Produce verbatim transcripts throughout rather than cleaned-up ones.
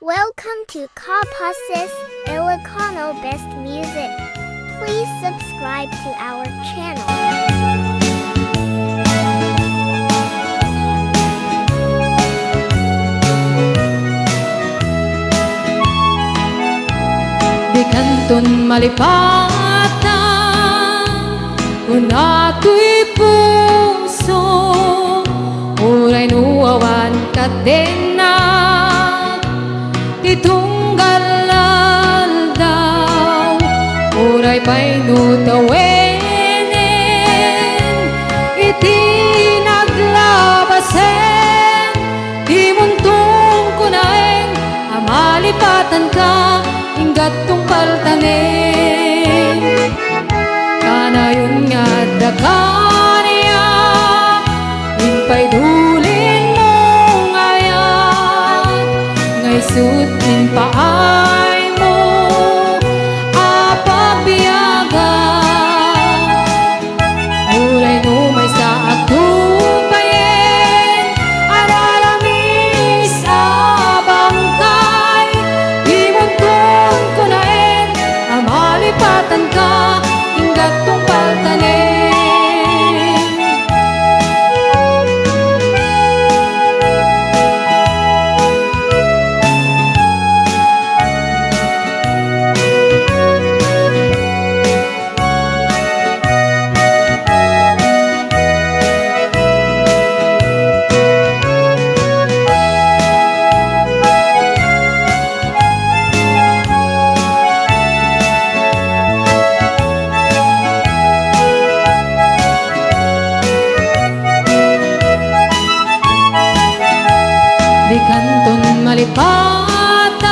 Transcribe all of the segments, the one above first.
Welcome to Kapasis Ilocano Best Music. Please subscribe to our channel. Dikanton malipatan, kuna toy puso, uray no awan kadenna ti tunggal aldaw, uray pay no tawenen iti naglabasen. Dimonton kunaen a malipatanka, ingga't tungpaltanen. Kanayon nga adda kaniak, impaydulin mo nga ayat, nga isut' impaay mo a pagbiagan. Uray no maysa a tupayen a nalamis a bangkay, dimonton kunaen a malipatanka, ingga't tungpaltanen. Dikanton malipatan,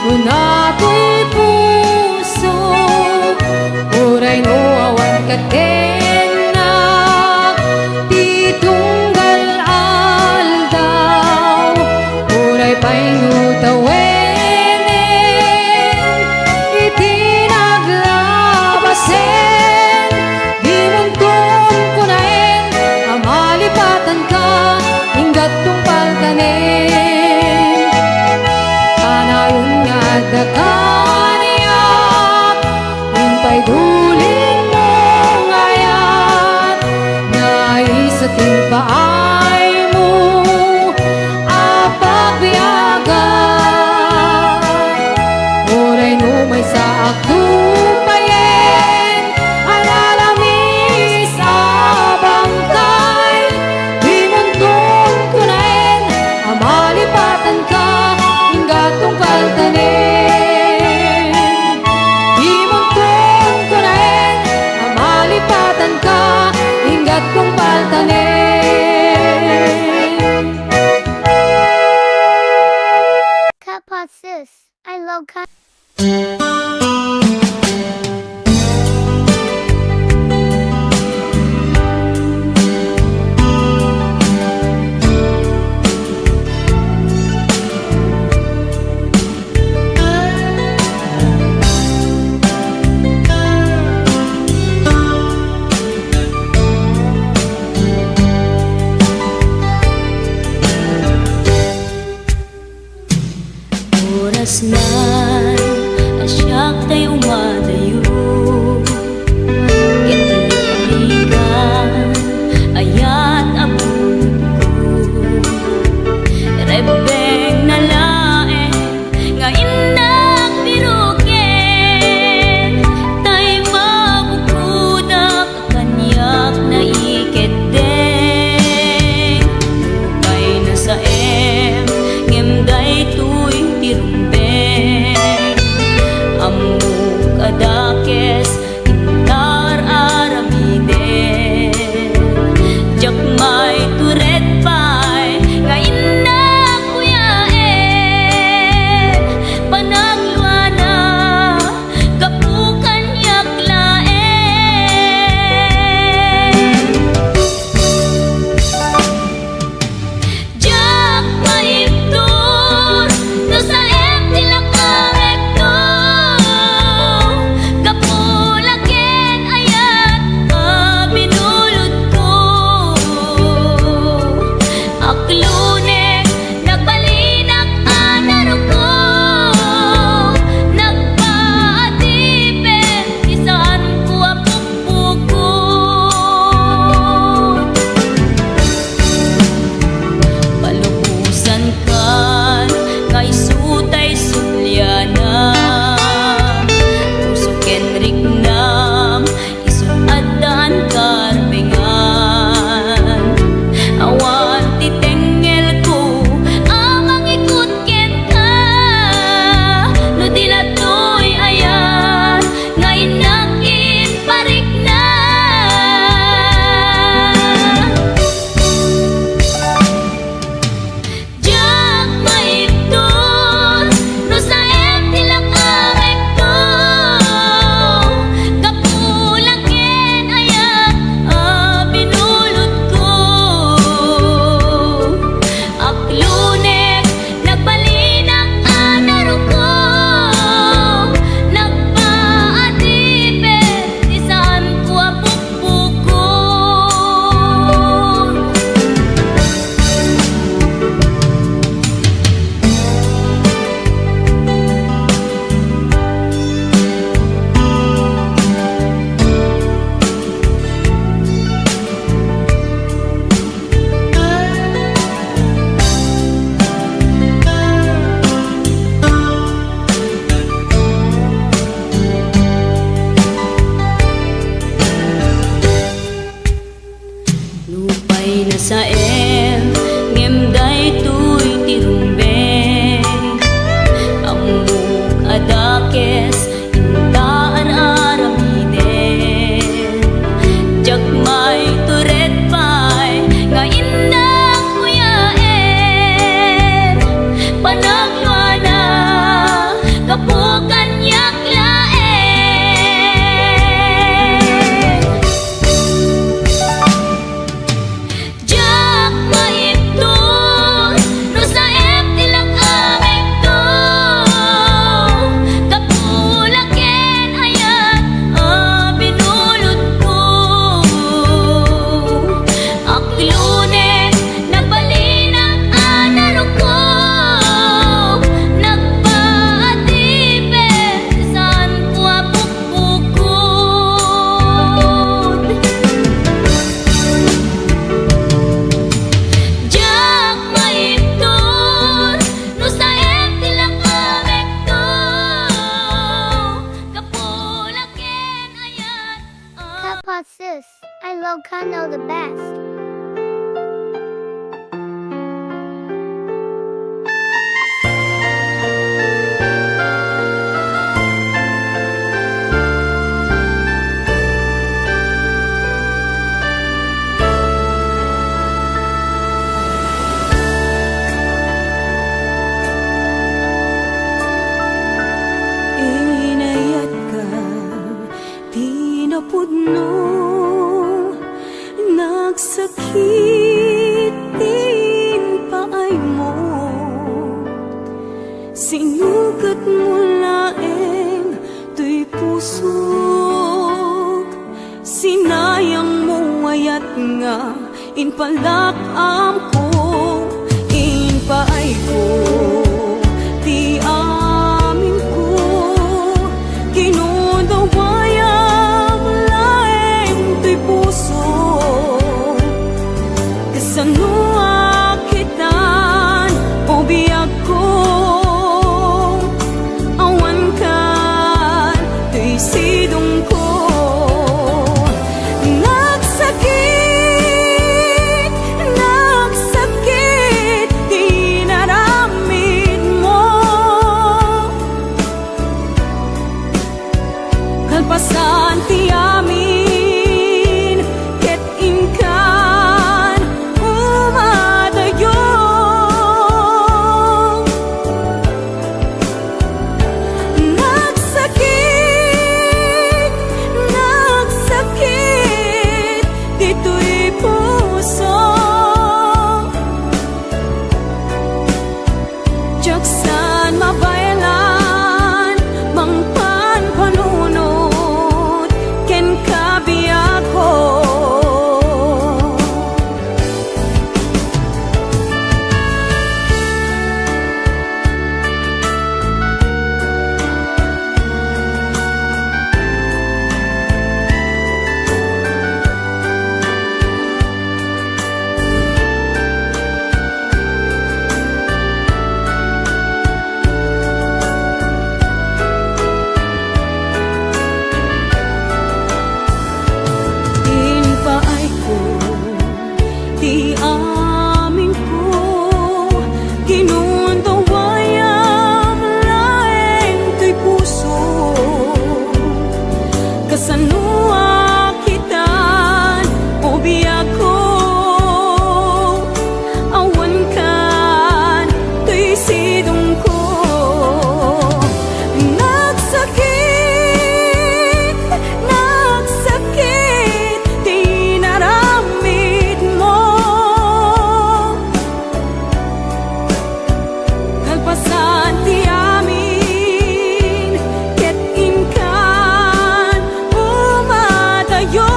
kuna toy puso, uray no awan kadenna ti tunggal aldaw, uray pay no tawenen iti naglabasen. Dimonton kunaen a malipatanka, ingga't tungpaltanen. Kanayon nga adda kaniak, impaydulin mo nga ayat, nga isut' impaay mo a pagbiagan. Uray no maysa a tupayen a nalamis a bangkay, dimonton kunaen a malipatanka, ingga't tungpaltanen. Dimonton kunaen a malipatanka, ingga't tungpaltanen. Kapasis. I love ka. Orasna a siak tay umadayo, ket nagrigat, ayat a pudno. Rebbengna laeng nga innak biroken, tay mabukodak kaniak naikeddeng. Nupay nasaem, ngem daytoy ti rumbeng. Ilocano the best. Inayatka ti napudno, nagsakit ti impaaymo. Sinukatmo laeng toy pusok, sinayangmo ayat nga impalak-amko. Impaayko ti aminko, kinudawayam laeng toy puso. Kasano a kitan, o biagko, awan kan toy sidongko. Nagsakit, nagsakit ti inaramidmo. Kalpasan ti amin, ket inkan umadayo. Nagsakit, nagsakit ditoy puso. Diak san mabaelan, mangpanpanunot kenka, biagko. Impaayko ti aminko, kinudawayam laeng toy puso. Kasano a kitan, o biagko, awan kan toy sidongko. Nagsakit, nagsakit ti inaramidmo. Kalpasan ti amin, ket inkan umadayo.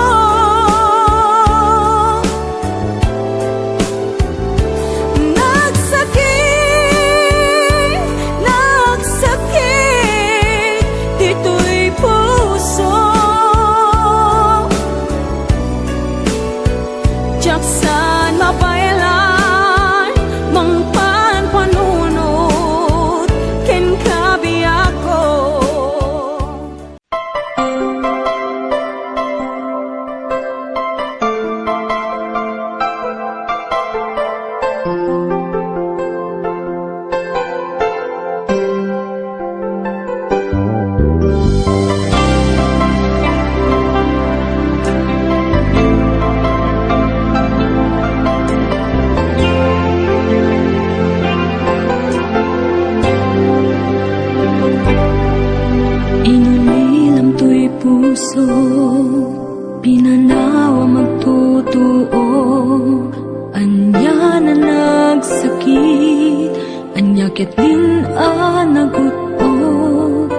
Nagsakit, nagsakit ditoy puso. Diak san mabaelan, mangpanpanunot kenka, biagko. Inulilam toy puso, pinanawam agtutuo, ania a nagsakit, ania ketdin a nagut-od.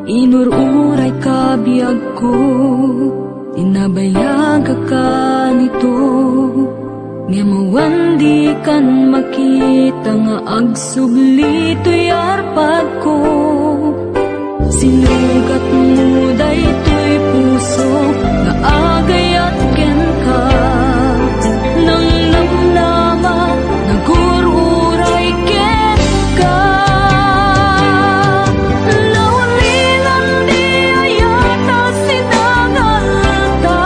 Inur-urayka, biagko, ti nabayagak kanito. Ngem awan dikan makita nga agsubli toy arpadko. Sinugatmo daytoy puso nga agayat kenka. Nangnamnama, nagur-uray kenka. Naulilan ti ayat a sinangalta.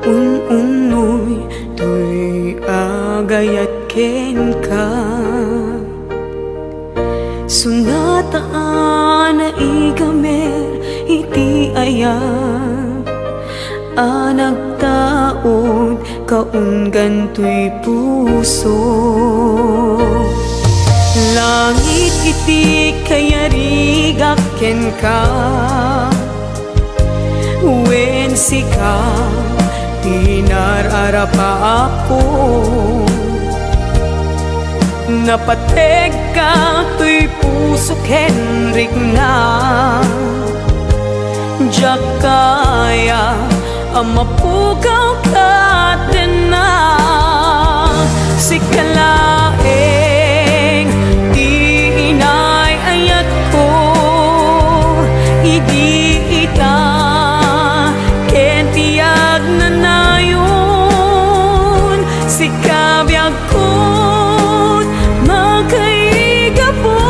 Un-unnoy toy agayat kenka. Sunata a naigamer iti ayat a nagtaud kaunggan toy puso. Langit iti kayarigak kenka. Wen sika ti nararapaapko. Napategka toy puso ken rikna. Diak kaya a mapukaw ket denna. Sika laeng ti inay-ayatko idi ita ken ti agnanayon. Sika biagko makaigapu.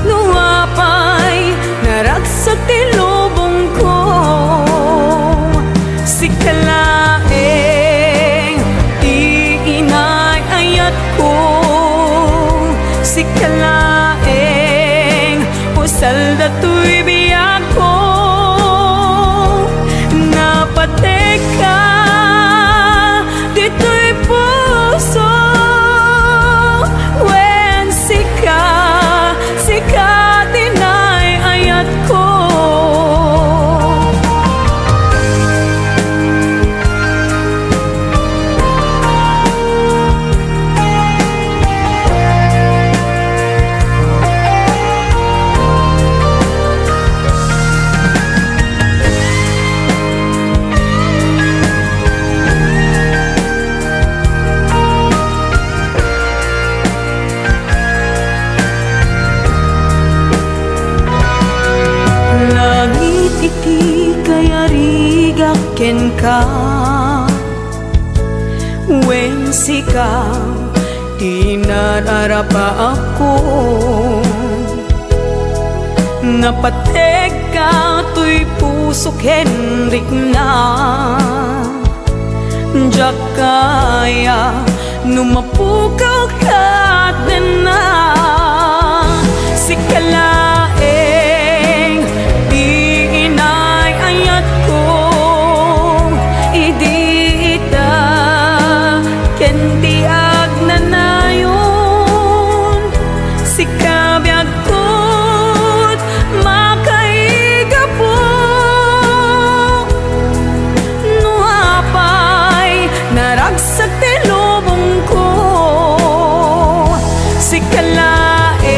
No apay naragsak ti lubongko, sika laeng ti inay-ayatko, sika laeng usal datoy biagko. Napategka ditoy puso, wen sika, sika ti inay-ayatko. Langit iti kayarigak kenka, wen sika ti nararapaapko. Napategka toy puso ken rikna. Diak kaya no mapukaw ket denna. Sika laeng ti inay-ayatko idi ita ken ti agnanayon. Sika biagko makaigapu. No apay naragsak ti lubongko, sika laeng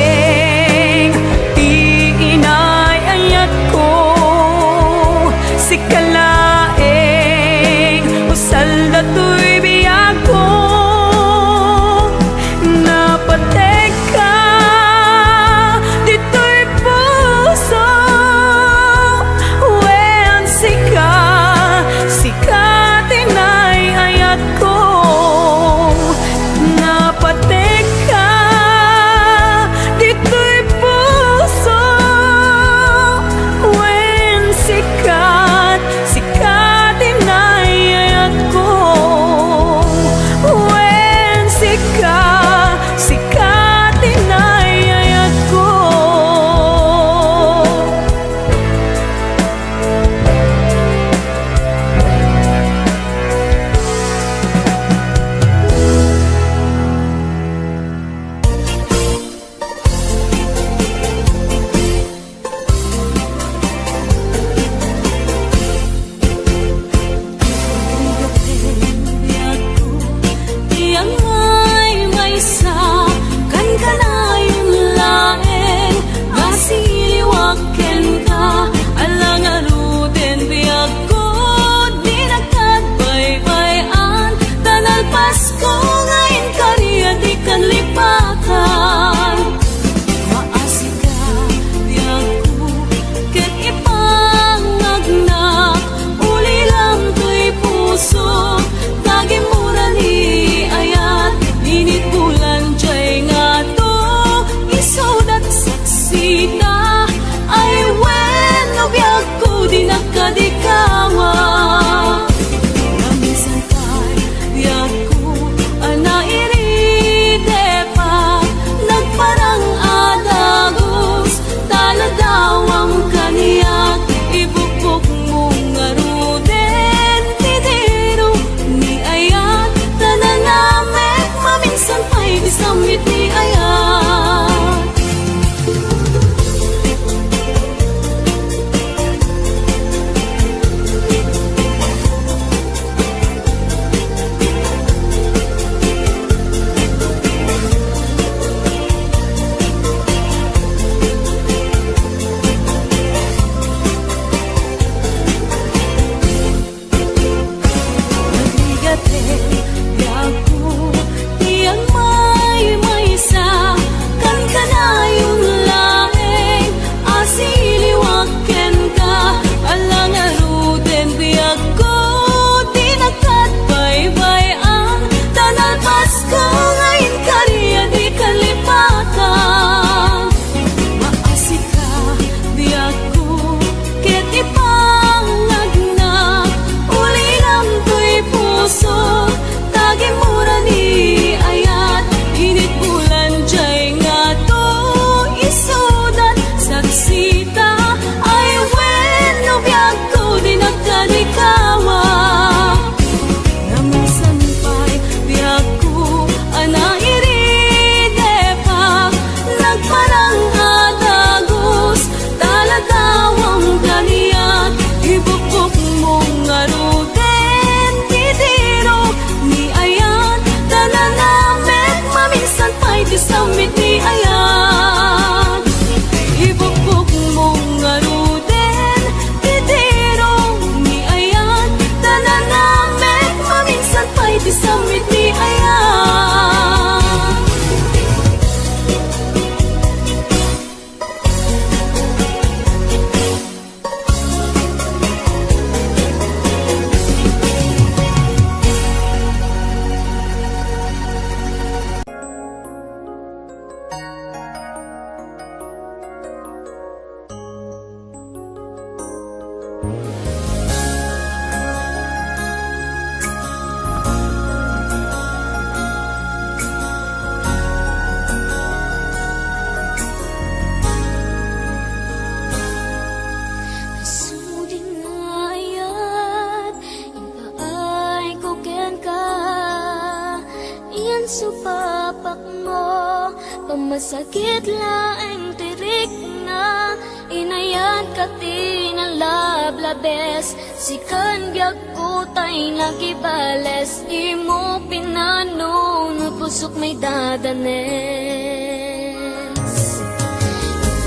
Masakit laeng ti rikna, inayat ka ti nalablabes. Sikan biagko tay nakibales, imo pinano no pusok may dadanes.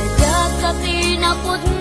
Inayat ka ti napud